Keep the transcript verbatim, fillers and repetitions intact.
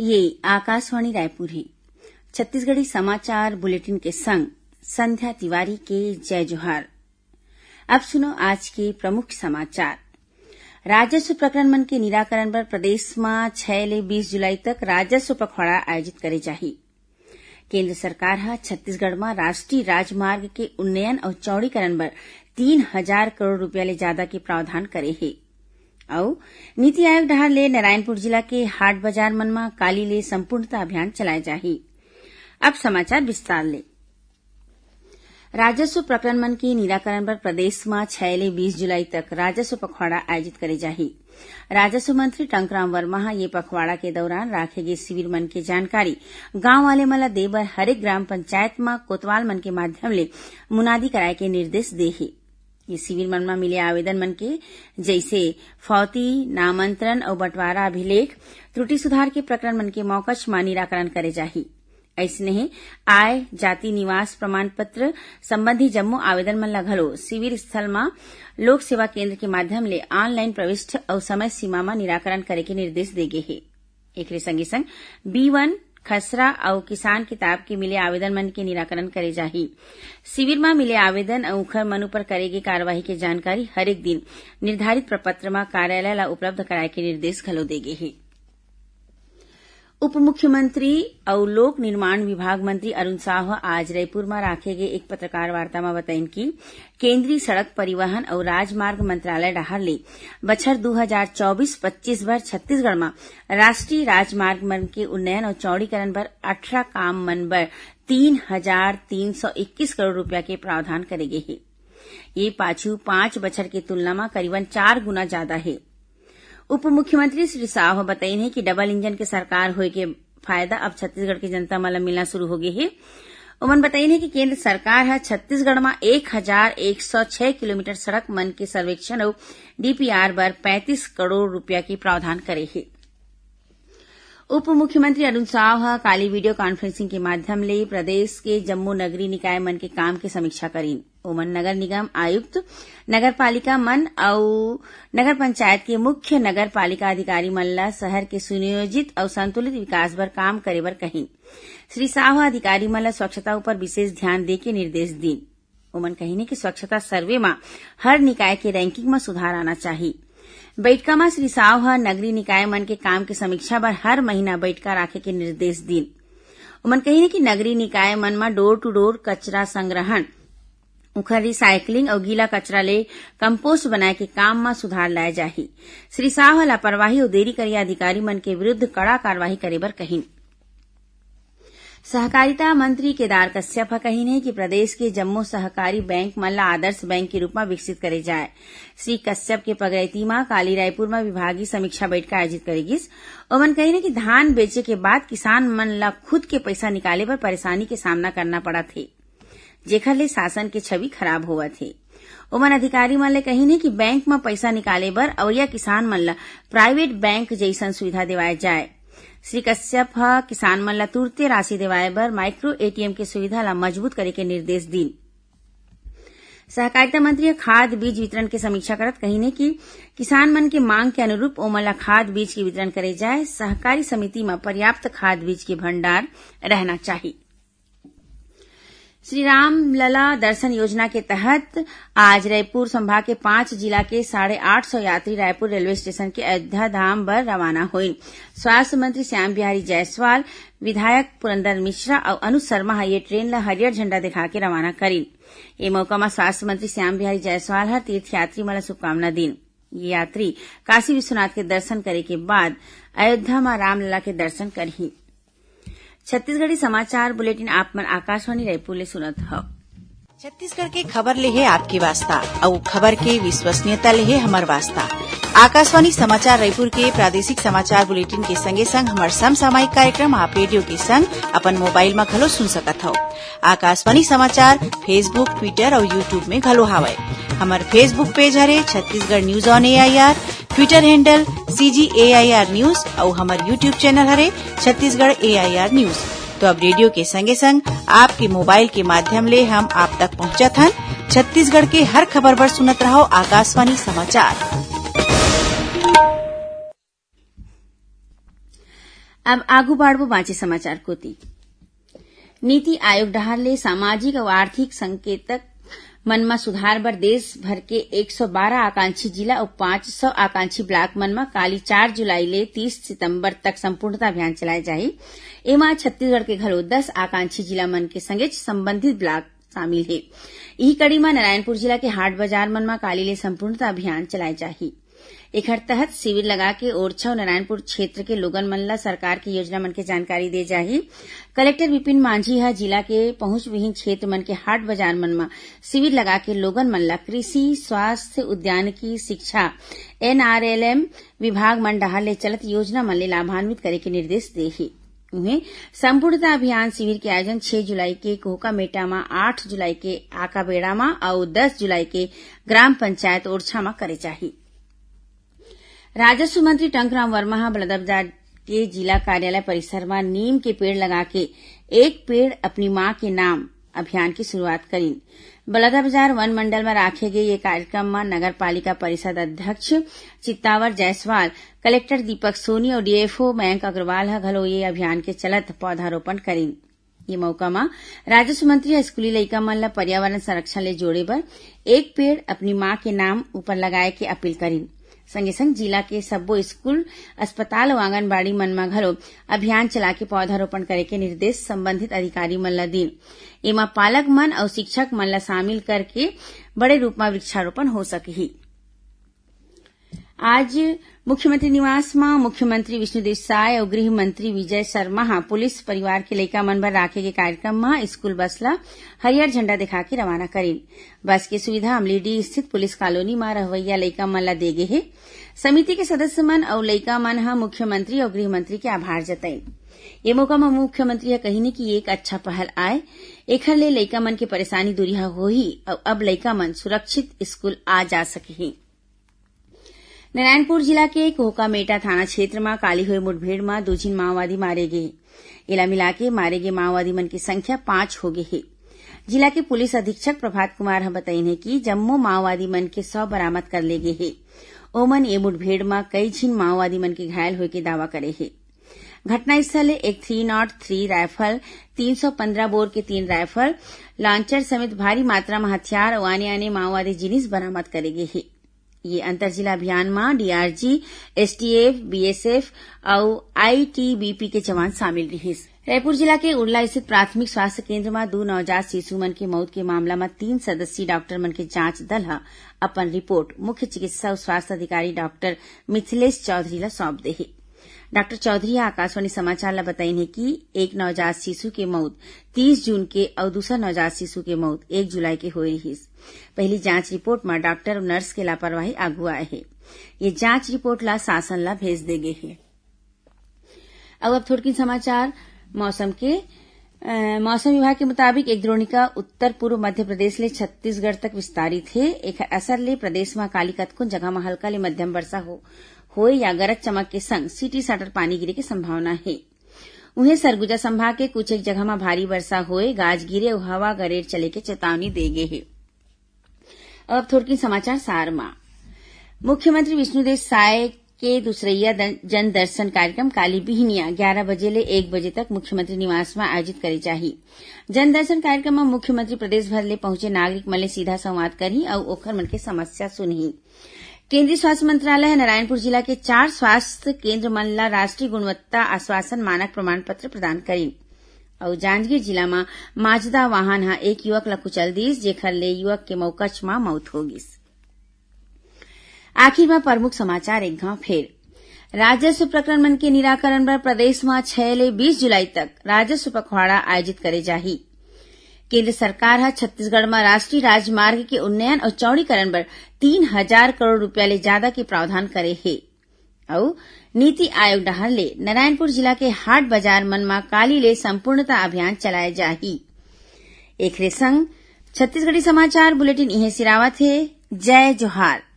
ये आकाशवाणी रायपुर हे। छत्तीसगढ़ी समाचार बुलेटिन के संग संध्या तिवारी के जय जोहार। अब सुनो आज के प्रमुख समाचार। राजस्व प्रकरण मन के निराकरण बर प्रदेश म छह ले बीस जुलाई तक राजस्व पखवाड़ा आयोजित करे जाही। केंद्र सरकार ह छत्तीसगढ़ म राष्ट्रीय राजमार्ग के उन्नयन अउ चौड़ीकरण बर तीन हजार करोड़ रुपया ले जादा के प्रावधान करे हे। अउ नीति आयोग डहार ले नारायणपुर जिला के हाट बाजार मन म काली ले संपूर्णता अभियान चलाए जाही। अब समाचार विस्तार ले। राजस्व प्रकरण मन के निराकरण बर प्रदेश म छह ले बीस जुलाई तक राजस्व पखवाड़ा आयोजित करे जाही। राजस्व मंत्री टंकराम वर्मा ह ये पखवाड़ा के दौरान राखे गे शिविर मन के जानकारी गांव वाले मन ल दे बर हरेक ग्राम पंचायत म कोतवाल मन के माध्यम ले मुनादी कराए के निर्देश दे हे। ये शिविर मन म मिले आवेदन मन के, जइसे फौती, नामांतरण अउ बंटवारा अभिलेख, त्रुटि सुधार के प्रकरण मन के मौकच म निराकरण करे जाही। अइसने ही आय, जाति, निवास प्रमाण पत्र संबंधी जम्मो आवेदन मन ल घलो शिविर स्थल म लोक सेवा केंद्र के माध्यम ले ऑनलाइन प्रविष्ट अउ समय सीमा म निराकरण करे के निर्देश दे गे हे। एकरे संगे संग बी वन, खसरा अउ किसान किताब के मिले आवेदन मन के निराकरण करे जाही। शिविर म मिले आवेदन अउ उखर मन उपर करे गे कार्रवाई के जानकारी हरेक दिन निर्धारित प्रपत्र म कार्यालय ल उपलब्ध कराए के निर्देश घलो दे गे हे। उप मुख्यमंत्री अउ लोक निर्माण विभाग मंत्री अरुण साव ह आज रईपुर म राखे गे एक पत्रकार वार्ता म बतइन कि केंद्रीय सड़क परिवहन अउ राजमार्ग मंत्रालय डहार ले बछर दू हजार चौबीस पच्चीस बर छत्तीसगढ़ म राष्ट्रीय राजमार्ग मन के उन्नयन अउ चौड़ीकरण बर अठारह काम मन बर तीन हजार तीन सौ इक्कीस करोड़ रुपया के प्रावधान करे गे हे। ये पाछू पांच बछर के तुलना म करीबन चार गुना जादा हे। उप मुख्यमंत्री श्री साव ह बतइन हे कि डबल इंजन के सरकार होए के फायदा अब छत्तीसगढ़ के जनता मन ल मिलना शुरू हो गे हे। ओमन बतइन हे कि केंद्र सरकार ह छत्तीसगढ़ म एक हजार एक सौ छह किलोमीटर सड़क मन के सर्वेक्षण अउ डीपीआर बर पैंतीस करोड़ रुपया के प्रावधान करे हे। उप मुख्यमंत्री अरुण साव ह काली वीडियो कॉन्फ्रेंसिंग के माध्यम ले प्रदेश के जम्मो नगरीय निकाय मन के काम के समीक्षा करीन। ओमन नगर निगम आयुक्त, नगर पालिका मन अउ नगर पंचायत के मुख्य नगर पालिका अधिकारी मन ल शहर के सुनियोजित अउ संतुलित विकास बर काम करे बर कहिन। श्री साव ह अधिकारी मन ल स्वच्छता उपर विशेष ध्यान दे के निर्देश दीन। ओमन कहिन हे कि स्वच्छता सर्वे म हर निकाय के रैंकिंग म सुधार आना चाही। बइठका म श्री साव ह नगरीय निकाय मन के काम के समीक्षा बर हर महीना बइठका राखे के निर्देश दीन। ओमन कहिन हे कि नगरीय निकाय मन म डोर टू डोर कचरा संग्रहण, उखर रिसाइकलिंग अउ गीला कचरा ले कंपोस्ट बनाए के काम म सुधार लाए जाही। श्री साव ह लापरवाही अउ देरी करइया अधिकारी मन के विरुद्ध कड़ा कार्रवाई करे बर कहिन। सहकारिता मंत्री केदार कश्यप ह कहिन हे कि प्रदेश के जम्मो सहकारी बैंक मन ल आदर्श बैंक के रूप म विकसित करे जाए। श्री कश्यप के पगरैती म काली रायपुर म विभागीय समीक्षा बैठका आयोजित करे गिस। ओमन कहिन हे कि धान बेचे के बाद किसान मन ल खुद के पइसा निकाले बर परेशानी के सामना करना पड़त हे, जेखर ले शासन के छवि खराब होवत हे। ओमन अधिकारी मन ले कहिन हे कि बैंक म पइसा निकाले बर अवइया किसान मन ल प्राइवेट बैंक जइसन सुविधा देवाए जाए। श्री कश्यप ह किसान मन ल तुरते राशि देवाए बर माइक्रो एटीएम के सुविधा ल मजबूत करे के निर्देश दीन। सहकारिता मंत्री ह खाद बीज वितरण के समीक्षा करत कहिन हे कि किसान मन के मांग के अनुरूप ओमन ल खाद बीज के वितरण करे जाए। सहकारी समिति म पर्याप्त खाद बीज के भंडार रहना चाही। श्री रामलला दर्शन योजना के तहत आज रायपुर संभाग के पांच जिला के साढ़े आठ सौ यात्री रायपुर रेलवे स्टेशन के अयोध्या धाम बर रवाना होइन। स्वास्थ्य मंत्री श्याम बिहारी जायसवाल, विधायक पुरंदर मिश्रा अउ अनुज शर्मा ह ये ट्रेन ल हरियर झंडा दिखा के रवाना करिन। ए मौका म स्वास्थ्य मंत्री श्याम बिहारी जायसवाल ह तीर्थयात्री मन ल शुभकामना दीन। ये यात्री काशी विश्वनाथ के दर्शन करे के बाद अयोध्या म रामलला के दर्शन करही। छत्तीसगढ़ी समाचार बुलेटिन आप मन आकाशवाणी रायपुर ले सुनत हव। छत्तीसगढ़ के खबर ले हे आपके वास्ता, अउ खबर के विश्वसनीयता ले हे हमर वास्ता। आकाशवाणी समाचार रायपुर के प्रादेशिक समाचार बुलेटिन के संगे संग हमर समसामयिक कार्यक्रम आप रेडियो के संग अपन मोबाइल म घलो सुन सकत हव। आकाशवाणी समाचार Facebook, Twitter अउ YouTube में घलो हावय। हमर Facebook पेज हरे Chhattisgarh news on AIR, Twitter handle CG AIR news अउ हमर YouTube चैनल हरे छत्तीसगढ़ AIR news। तो अब रेडियो के संगे संग आपके मोबाइल के माध्यम ले हम आप तक पहुंचत हन। छत्तीसगढ़ के हर खबर बर सुनत रहव आकाशवाणी समाचार। अब आगू बाढ़बो बांचे समाचार कोति। नीति आयोग डहार ले सामाजिक अउ आर्थिक संकेतक मन म सुधार बर देश भर के एक सौ बारह आकांक्षी जिला अउ पाँच सौ आकांक्षी ब्लॉक मन म काली चार जुलाई ले तीस सितंबर तक संपूर्णता अभियान चलाए जाही। एमा छत्तीसगढ़ के घलो दस आकांक्षी जिला मन के संगेच संबंधित ब्लॉक शामिल हे। इही कड़ी म नारायणपुर जिला के हाट बाजार मन म काली ले संपूर्णता अभियान चलाए जाही। एखर तहत शिविर लगा के ओरछा अउ नारायणपुर क्षेत्र के लोगन मन ल सरकार के योजना मन के जानकारी दे जाही। कलेक्टर विपिन मांझी ह जिला के पहुंच विहीन क्षेत्र मन के हाट बाजार मन म शिविर लगा के लोगन मन ल कृषि, स्वास्थ्य, उद्यानिकी, शिक्षा, एनआरएलएम विभाग मन डहार ले चलत योजना मन ले लाभान्वित करे के निर्देश दे हे। उहें, संपूर्णता अभियान शिविर के आयोजन छह जुलाई के कोहकामेटा म, आठ जुलाई के आकाबेड़ा म अउ दस जुलाई के ग्राम पंचायत ओरछा म करे जाही। राजस्व मंत्री टंकराम वर्मा ह बलौदाबाजार के जिला कार्यालय परिसर म नीम के पेड़ लगा के एक पेड़ अपनी मां के नाम अभियान की शुरुआत करीन। बलौदाबाजार वन मंडल म राखे गए ये कार्यक्रम म नगर पालिका परिषद अध्यक्ष चित्तावर जायसवाल, कलेक्टर दीपक सोनी अउ डीएफओ मयंक अग्रवाल ह घलो ये अभियान के चलत पौधारोपण करीन। ये मौका म राजस्व मंत्री ह स्कूली लइका मन ल पर्यावरण संरक्षण ले जोड़े बर एक पेड़ अपनी मां के नाम ऊपर लगाए के अपील करीन। संगे संग जिला के सब्बो स्कूल, अस्पताल अउ आंगनबाड़ी मन म घलो अभियान चला के पौधारोपण करे के निर्देश संबंधित अधिकारी मन ल दीन। एमा पालक मन अउ शिक्षक मन ल शामिल करके बड़े रूप म वृक्षारोपण हो सकही। आज मुख्यमंत्री निवास म मुख्यमंत्री विष्णुदेव साय अउ गृह मंत्री विजय शर्मा ह पुलिस परिवार के लइका मन बर राखे के कार्यक्रम म स्कूल बस ल हरियर झंडा दिखा के रवाना करीन। बस के सुविधा अमलीडीह स्थित पुलिस कॉलोनी म रहवइया लइका मन ल दे गे हे। समिति के सदस्य मन अउ लइका मन ह मुख्यमंत्री अउ गृह मंत्री के आभार जतइन। ये मौका म मुख्यमंत्री ह कहिन कि ये एक अच्छा पहल आय, एखर ले लइका मन के परेशानी दूरिहा होही अउ अब लइका मन सुरक्षित स्कूल आ जा सकही। नारायणपुर जिला के कोहकामेटा थाना क्षेत्र म काली होए मुठभेड़ म दू झिन माओवादी मारे गे। एला मिलाके मारे गे माओवादी मन के संख्या पांच हो गे हे। जिला के पुलिस अधीक्षक प्रभात कुमार ह बतइन हे कि जम्मो माओवादी मन के शव बरामद कर ले गे हे। ओमन ये मुठभेड़ म कई झिन माओवादी मन के घायल होए के दावा करे हे। घटनास्थल ले एक थ्री नॉट थ्री राइफल, तीन सौ पंद्रह बोर के तीन राइफल, लॉन्चर समेत भारी मात्रा म हथियार अउ आने-आने माओवादी जिनिस बरामद करे गे हे। ये अंतर जिला अभियान म डीआरजी, एसटीएफ, बीएसएफ अउ आईटीबीपी के जवान शामिल रिहिस। रायपुर जिला के उरला स्थित प्राथमिक स्वास्थ्य केंद्र म दू नवजात शिशु मन के मौत के मामला म तीन सदस्यीय डॉक्टर मन के जांच दल ह अपन रिपोर्ट मुख्य चिकित्सा अउ स्वास्थ्य अधिकारी डॉक्टर मिथिलेश चौधरी ल सौंप दे हे। डॉक्टर चौधरी ह आकाशवाणी समाचार ल बतइन हे कि एक नवजात शिशु के मौत तीस जून के अउ दूसर नवजात शिशु के मौत एक जुलाई के होए रिहिस। पहिली जांच रिपोर्ट म डॉक्टर अउ नर्स के लापरवाही आगू आए हे। ये जांच रिपोर्ट ला शासन ला भेज दे गे हे। अउ अब थोड़किन समाचार मौसम के। अ, मौसम विभाग के मुताबिक एक द्रोणिका उत्तर पूर्व मध्य प्रदेश ले छत्तीसगढ़ तक विस्तारित हे। एखर असर ले प्रदेश म काली कतकोन जगह म हल्का ले मध्यम वर्षा हो, होए या गरज चमक के संग सीटी साटर पानी गिरे के संभावना हे। उहें, सरगुजा संभाग के कुछ एक जगह म भारी वर्षा होए, गाज गिरे अउ हवा गरेर चले के चेतावनी दे गे हे। अब थोड़किन समाचार सार म। मुख्यमंत्री विष्णुदेव साय के दूसरइया दन-, जन दर्शन कार्यक्रम काली बिहनिया ग्यारह बजे ले एक बजे तक मुख्यमंत्री निवास म आयोजित करे जाही। जन दर्शन कार्यक्रम म मुख्यमंत्री प्रदेश भर ले पहुंचे नागरिक मन ले सीधा संवाद करही अउ ओखर मन के समस्या सुनही। केंद्रीय स्वास्थ्य मंत्रालय ह नारायणपुर जिला के चार स्वास्थ्य केंद्र मन ला राष्ट्रीय गुणवत्ता आश्वासन मानक प्रमाण पत्र प्रदान करीन। अउ जांजगीर जिला म माजदा वाहन ह एक युवक ला कुचल दीस, जेखर ले युवक के मौकच म मौत हो गीस। आखिर म प्रमुख समाचार एक घाव फेर। राजस्व प्रकरण मन के निराकरण बर प्रदेश म छह ले बीस जुलाई तक राजस्व पखवाड़ा आयोजित करे जाही। केंद्र सरकार ह छत्तीसगढ़ म राष्ट्रीय राजमार्ग के उन्नयन अउ चौड़ीकरण बर तीन हजार करोड़ रुपया ले जादा के प्रावधान करे हे। अउ नीति आयोग डहार ले नारायणपुर जिला के हाट बाजार मन म काली ले संपूर्णता अभियान चलाए जाही। एखरे संग छत्तीसगढ़ी समाचार बुलेटिन इहें सिरावत हे। जय जोहार।